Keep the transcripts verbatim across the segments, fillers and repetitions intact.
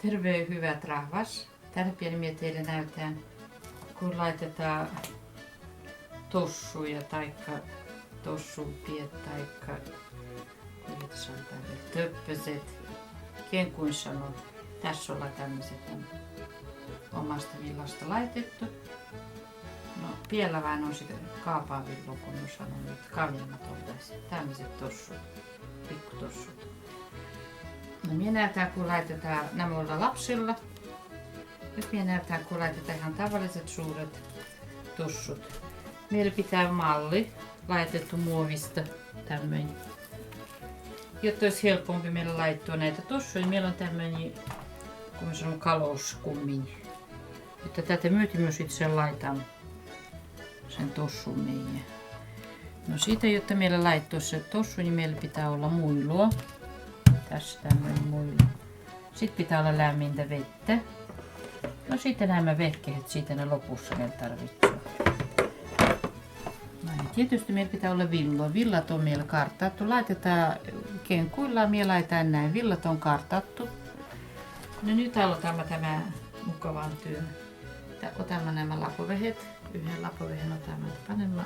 Terve, hyvät rahvas. Tällä pienellä mie teille näytän, kun laitetaan tossuja taikka tossupiet taikka, miten sanotaan, töppöset. Ken kuin sanoo, tässä ollaan tämmöiset on omasta villasta laitettu. No, pielä vaan on sitten kaapaavillu, kun mä sanon, että kavimmat oltaisiin. Tämmöiset tossut, pikkutossut. No, minä näytän, kun laitetaan, nämä ollaan lapsilla. Nyt minä näytän, kun laitetaan ihan tavalliset suuret tossut. Meillä pitää malli laitettu muovista tämmöinen. Jotta olisi helpompi meillä laittaa näitä tossuja. Meillä on tämmöinen, kun mä sanon, kalous kumminkin. Että tätä myytin mä sitten sen laitan sen tossun meijä. No, siitä, jotta meillä laittaa se tossu, niin meillä pitää olla muilua. Tässä tämmöinen muilu. Sitten pitää olla lämmintä vettä. No, sitten nämä vehkehet, sitten ne lopussa meillä tarvitsee. No, ja tietysti meillä pitää olla villoa. Villat on meillä kartattu. Laitetaan kenkuilla, minä laitan näin. Villat on kartattu. No, nyt aloitamme tämä mukavan työn. Tä-, otamme nämä lapovehet, yhden lapovehen otamme, panemme,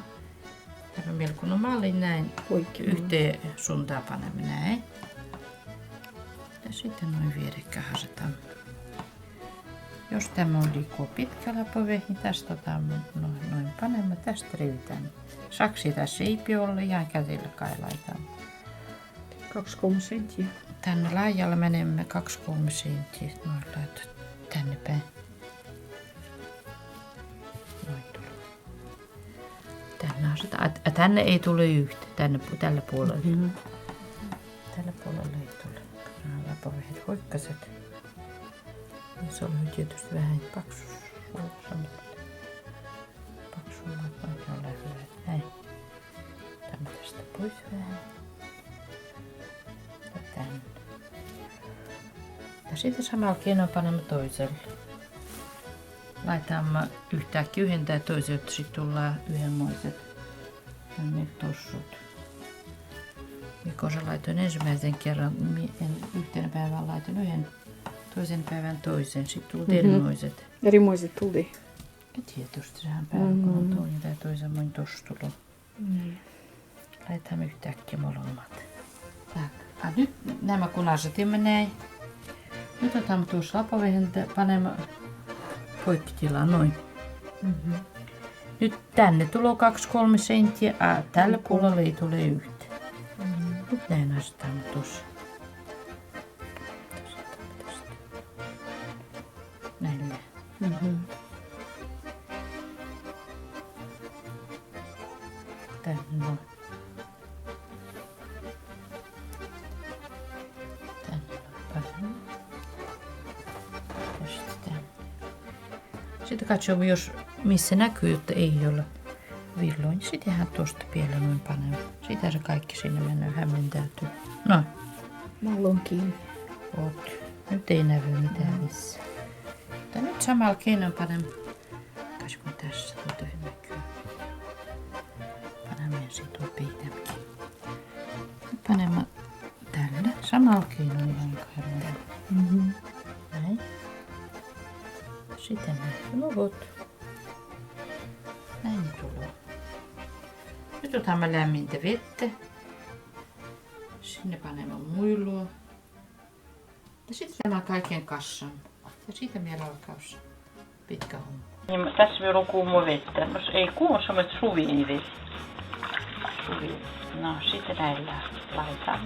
tämä melko normaali näin. Poikki. Yhtä suuntaan panemme näin. Ja sitten noin vierekkäin asetaan. Jos tämä on liikaa pitkä lapoveh, niin tästä otamme noin, noin panemme, tästä revitään. Saksi tässä ei pidä olla, ihan käsillä kai laitan. Kaksi kolme senttiä. Tänne laajalle menemme kaksi kolme senttiä. Noin laitat tänne päin. Noin tuli. Tänne asetaan. A, a, tänne ei tule yhtä. Tänne pu-, tällä puolella. Mhm. Tällä puolella ei tule. Nämä lapovehet hoikkaset. Ja se oli tietysti vähän paksus. Paksummat. Noin on hyvä. Näin. Tämä tästä pois vähän. Ja tänne. Ja sitten samalla keinoin panemme toiselle. Laitamme yhtäkkiä yhden tai toisen, että sitten tullaan yhdenmoiset. Ja nyt tossut. Ja kun sä laitoin ensimmäisen kerran, mi-, en-, yhtenä päivänä laitoin yhden, toisen päivän toisen, sitten tuli Mhm. erinoiset. Erimoiset tuli. Ja tietysti sehän päivä, kun on Mhm. toinen tai toisen, mun tossa tullut. Niin. Laitetaan yhtäkkiä molemmat. Tak. A nyt nämä kun asetimme näin. Nyt otamme tuossa lapovehen, panemme poikkitilaan noin. Mhm. Nyt tänne tulee kaksi kolme senttiä, a tällä Mhm. puolella ei tule yhtä. Mhm. Nyt näin asetamme tuossa. Näin. Mhm. Tänne. Tänne. Just tänne. Sitten katso, jos missä näkyy, että ei ole villoja, niin sitten ihan tuosta pielä noin panee. Sitten se kaikki sinne menee, hämmentäytyy. No. Mä luen kiinni. Oot. Nyt ei näy mitään missä. Mutta nyt samalla keinoin panen, kas kun tässä tuota näkyy. Panen ensin tuo piitämkin. Nyt panemme tälle samalla keinoin ihan kahden. Mhm. Näin. Sitten ne luvut. Näin ne tulee. Nyt otamme lämmintä vettä. Sinne panemme muilua. Ja sitten tämä kaiken kassan. Ja siitä meillä alkaa pitkä homma. Niin, tässä me ollaan kuuma vettä. No, ei kuuma, se on suviini vettä. No, sitten näin laitetaan.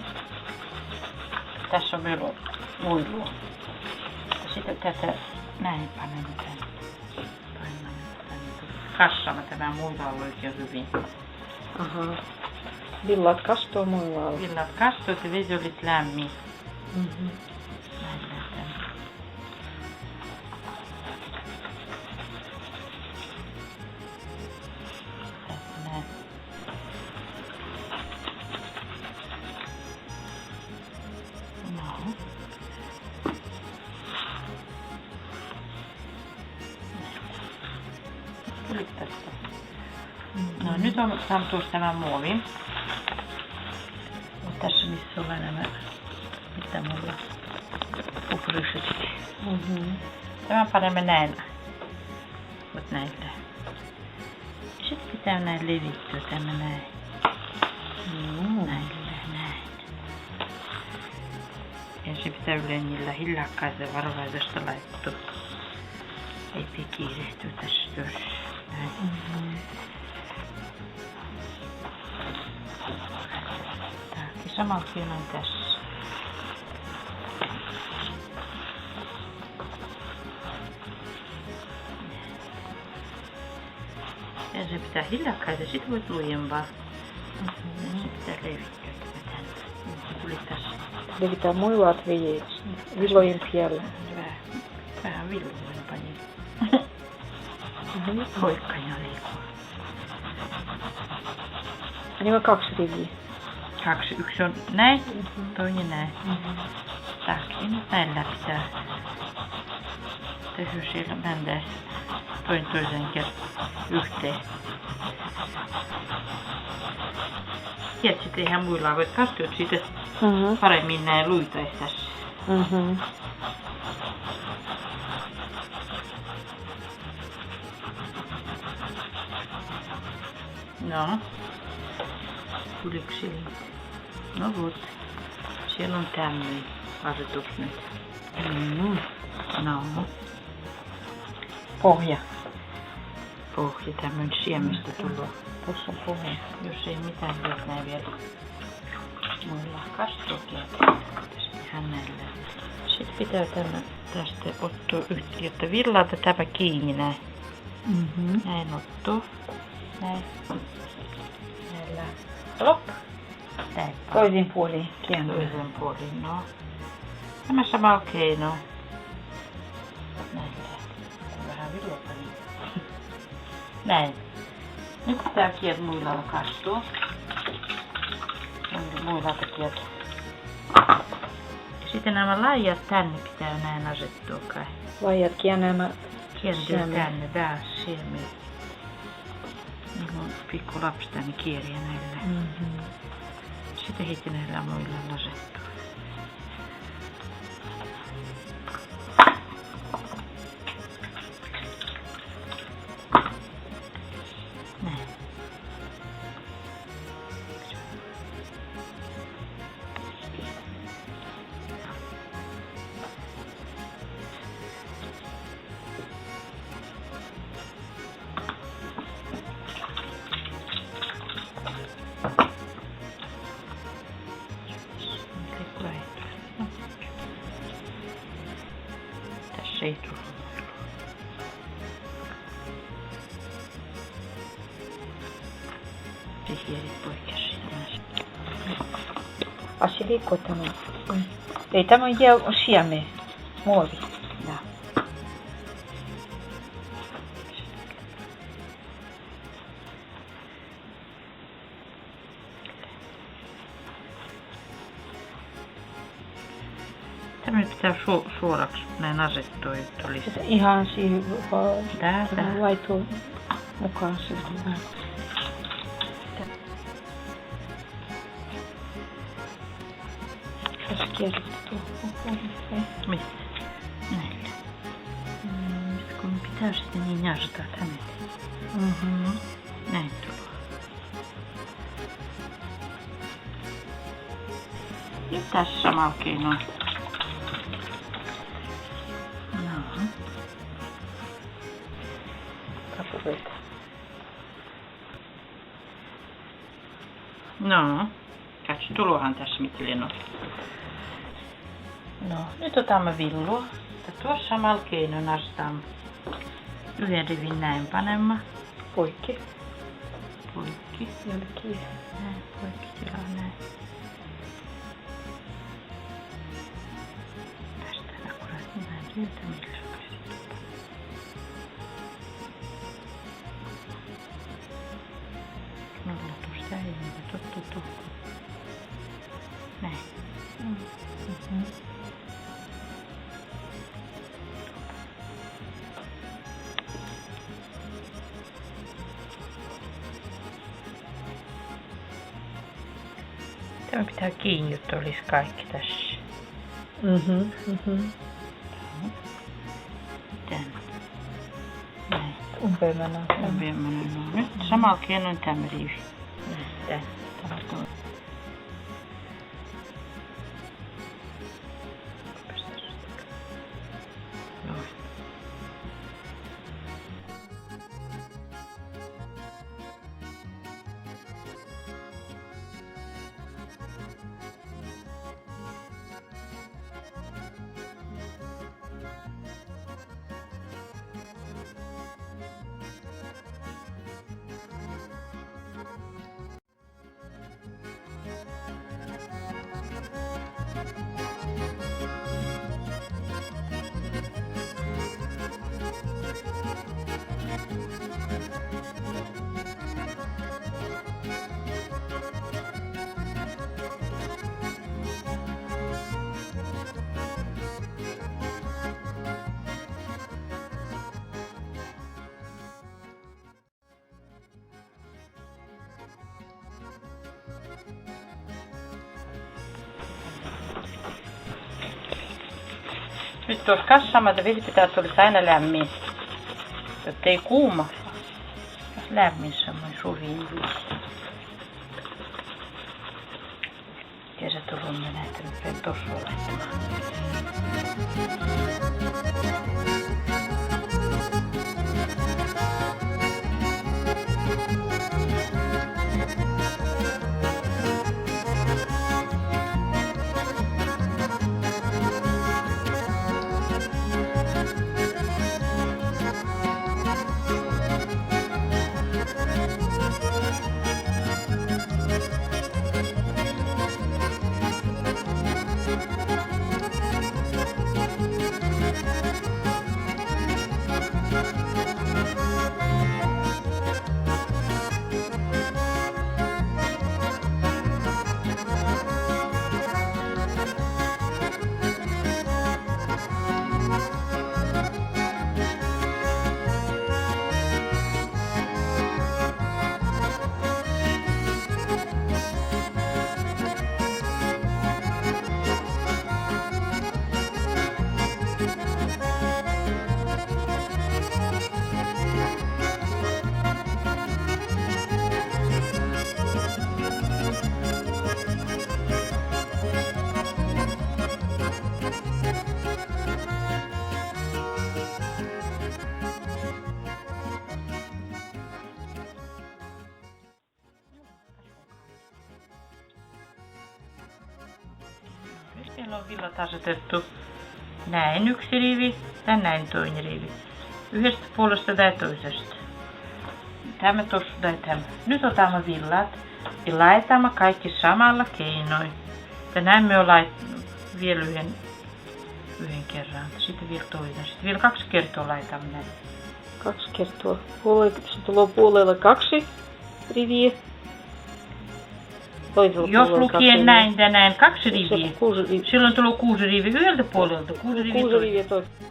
Tässä on muilaa. Sitten tätä näin panemme tänne. Pannaan tänne. Kassaamme tämä muilaa oikein hyvin. Aha. Villat kastoo muilaa. Villat kastoo, että vesi oli lämmin. Mhm. Näin lähtee. Tässä näin. No. Tuli tästä. No nyt on saanut tuosta tämän muovin. Mutta tässä missä on nämä, mitä mulla on. Mhm. Tämän panemme näin. Mut näin. Sitten pitää näin levittää tämä näin. Mm. Näin, näin. Ja se pitää yleensä niillä hillakkaita varvaisesta laittua. Ei pikiirehty tässä. Näin. Mhm. Tää on sama kuin on tässä. Ja se pitää hillakkaita, sit voit lujempaa. Mhm. Se pitää levittää tätä. Tuli tässä. Levitään muilaat vi-, villojen päälle. Vähän, vähän villoja panin. Mhm. Hoikka ja liikuu. Niin on kaksi riviä. Kaksi, yksi on näin, mhm, toinen näin. Mhm. Tää on näin läpi tää. Täytyy siellä mennä toinen toisen kanssa yhteen. Tietysti eihän muilla voi tarttua siitä, mhm, paremmin näin luitaisi tässä. Mhm. No. Kuuliks se? No vot. Siellä on tämmöinen asetus nyt. Mm. No. Pohja. Pohja, tämmöinen siemestä tullut. Tuossa on pohja. Jos ei mitään, jos näin vielä. Mulla on kastokia. Hänellä. Sitten pitää tämä tästä ottaa yhtä, jotta villata tämä kiinni näin. Mhm. Näin ottaa. Näin. Näillä. Hop. Näin. Toisin puolin kiinni. Toisin puolin, no. Tämä sama okei, no. Näin. Vähän villata niin. Näin. Nyt pitää kiet muilaa kastua. Muilaa kiet. Sitten nämä lajat tänne pitää näin asettua kai. Lajat kienämä. Kientyy tänne, tää siemi. Niin mun pikku lapsi tänne kieriä näille. Mhm. Sitten heti näillä muilla asettua. Näin. Tässä ei tule. Asili kotona. Ei, tämä on jää siemi. Muovi. Ja. Tämä pitää su-, suoraksi näin asettua, että olisi. Ihan si-, va-, tää, tää, tää. Vaihtuu mukaan sitten. Tässä kierrottu. Okei. Missä? Näin. Mm, kun pitää sitten niin jarruttaa tänne. Mhm. Näin tulla. Nyt tässä malkiin on. No. Papurit. No, kač tulohan tassa mikkeliino. No, nyt otamme villu. Ja tuossa malkeino nastam. Yhden rivin näin panemme. Poikki. Poikki. Jälkiin. Näin, poikki, sila näin. Tästä akuraat näin, sieltä millä. Mulla tuosta ei ole tuttu tuohon. Näin. Mm. Mhm. Tämä pitää kiinni, että olisi kaikki tässä. Mhm, mhm. Tän. Näin. Umpeen mennään. Umpeen mennään. No, nyt samalla keinoin tämä rivi. Näin. Tän. Tää on tuo. No. Nyt tuossa kassamme, että vesi pitää tulla aina lämmin. Että ei kuuma. Lämmin semmoinen suviin. Tiedä, että rummene, että nyt en tuossa ole laittamaan. Nyt meillä on villat asetettu. Näin yksi rivi ja näin toinen rivi. Yhdestä puolesta tai toisesta. Tämä tuossa tai tämä. Nyt otamme villat ja laitamme kaikki samalla keinoin. Ja näin me ollaan vielä yhden, yhden kerran. Sitten vielä toinen. Sitten vielä kaksi kertaa laitamme näin. Kaksi kertaa. Puolella, se tulee puolella kaksi riviä. Toisella puolella kaksi riviä. Jos lukee näin ja näin kaksi riviä, silloin tulee kuusi riviä yhdeltä puolelta, kuusi riviä toiselta.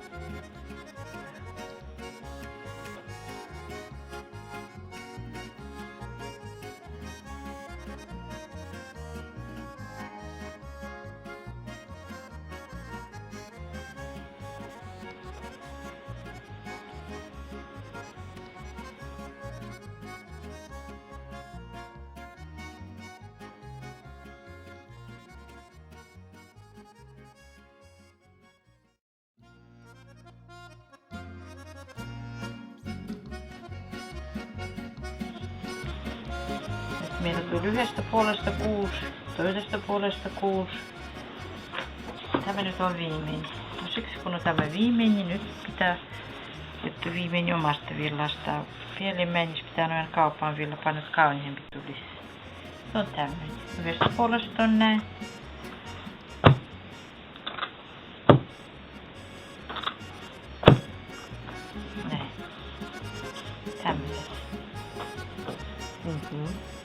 Meilä tuli yhdestä puolesta kuus, toisesta puolesta kuus. Tämä nyt on viimeinen. No siksi kun on tämä viimeinen, niin nyt pitää, että viimeinen omasta villasta. Pielimäin, niin pitää noin kaupan villa panna, että kauniimpi tulisi. Se on tämmöinen. Yhdestä puolesta on näin. Näin. Tämmöinen. Mhm.